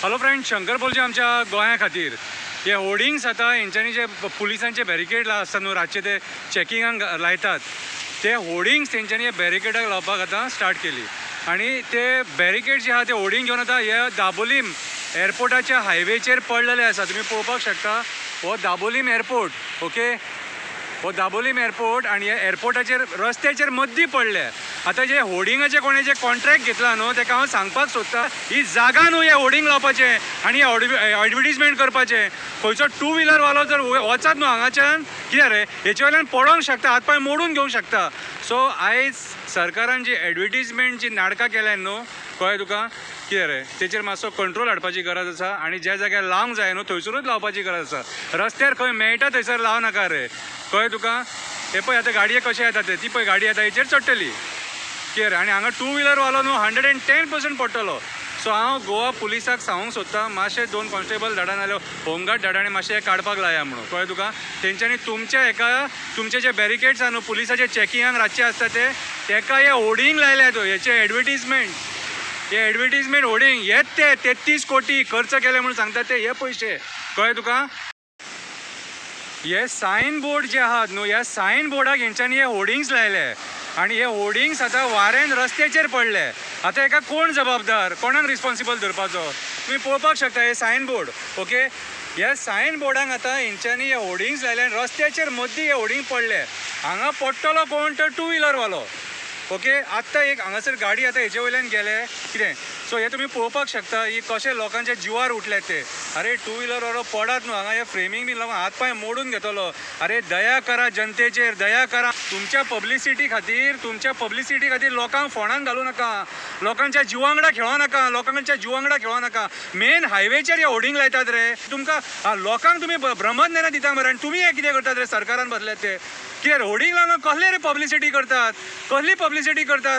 Hello friend, Shankar पोलचे आमच्या गोंया खातीर हे होर्डिंग्स आतां हेंच्यांनी जे पुलिसांचे बॅरिकेड आसता न्हू, रातचे ते चॅकिंगाक लायतात ते होर्डिंग्स तेंच्यांनी हे बॅरिकेडाक लावपाक आतां स्टार्ट केली. आनी ते बॅरिकेड जे आहा ते होर्डिंग घेवन आतां हे दाबोलीम एअरपोर्टाच्या हायवेचेर पडलेले आसा. तुमी पळोवपाक शकता हो दाबोलीम एअरपोर्ट, ओके, हो दाबोलीम एअरपोर्ट. आनी ह्या एअरपोर्टाचेर रस्त्याचेर मद्दी पडले. आतां जे होर्डिंगाचे कोणे जे कॉन्ट्रॅक्ट घेतला न्हू तेका हांव सांगपाक सोदता, ही जागा न्हू हे होर्डिंग लावपाचें आनी एडवर्टीजमेंट करपाचें. खंयचो टू व्हिलरवालो जर वचत न्हू हांगाच्यान, कितें रे हेचे वयल्यान पडोंक शकता, हात पांय मोडून घेवंक शकता. सो आयज सरकारान जी एडवर्टीजमेंट जी नाटकां केल्यात न्हू, कळ्ळें तुका कितें रे, तेचेर मातसो कंट्रोल हाडपाची गरज आसा. आनी ज्या जाग्यार लावंक जाय न्हू थंयसरूच लावपाची गरज आसा. रस्त्यार खंय मेळटा थंयसर लावं नाका रे, कळ्ळें तुका. हे पळय आतां गाडये कशें येता ते, ती पळय गाडी येता हेचेर चडटली कितें रे. आनी हांगा टू व्हिलरवालो न्हू 110% पडटलो. सो हांव गोवा पुलिसाक सांगूंक सोदता, मातशें 2 कॉन्स्टेबल धाडा नाल्यार होमगार्ड धाडा आनी मातशें हें काडपाक लाया म्हणून, कळ्ळें तुका. तेंच्यांनी तुमच्या हेका तुमचे जे बॅरिकेड्स आहा न्हू पुलिसाचे चॅकिंगाक रातचे आसता ते, तेका हे होर्डिंग लायल्या तो हेचे एडवर्टीजमेंट, हे एडवर्टीजमेंट होर्डिंग हेच ते 33 कोटी खर्च केले म्हणून सांगता ते, हे पयशे, कळ्ळें तुका. हे सायन बोर्ड जे आहात न्हू, ह्या सायन बोर्डाक हेंच्यांनी हे होर्डिंग्स लायले आनी हे होर्डिंग्स आतां वाऱ्यान रस्त्याचेर पडले. आतां हेका कोण जबाबदार, कोणाक रिस्पॉन्सिबल धरपाचो? तुमी पळोवपाक शकता हे सायन बोर्ड, ओके. ह्या सायन बोर्डाक आतां हेंच्यांनी हे होर्डिंग्स लायले आनी रस्त्याचेर मदीं हे होर्डिंग पडले. हांगा पडटलो कोण तर टू व्हिलरवालो, ओके. आत्तां एक हांगासर गाडी आतां हेचे वयल्यान गेले कितें. सो हे तुमी पळोवपाक शकता ही कशें लोकांच्या जिवार उठले ते. अरे टू व्हिलरवालो पडात न्हू हांगा, हे फ्रेमींग बी लागून हात पांय मोडून घेतलो. अरे दया करा जनतेचेर, दया करा. तुमच्या पब्लिसिटी खातीर, तुमच्या पब्लिसिटी खातीर लोकांक फोणान घालूं नाका, लोकांच्या जिवांगडा खेळों नाका, लोकांच्या जिवांगडा खेळों नाका. मेन हायवेचेर हे होर्डिंग लायतात रे. तुमकां लोकांक तुमी भ्रमज्ञानां दिता मरे, आनी तुमी हें कितें करतात रे सरकारान बसल्यात ते? कितें होर्डिंग लावन कसले रे पब्लिसिटी करतात, कसली पब्लिसिटी करतात?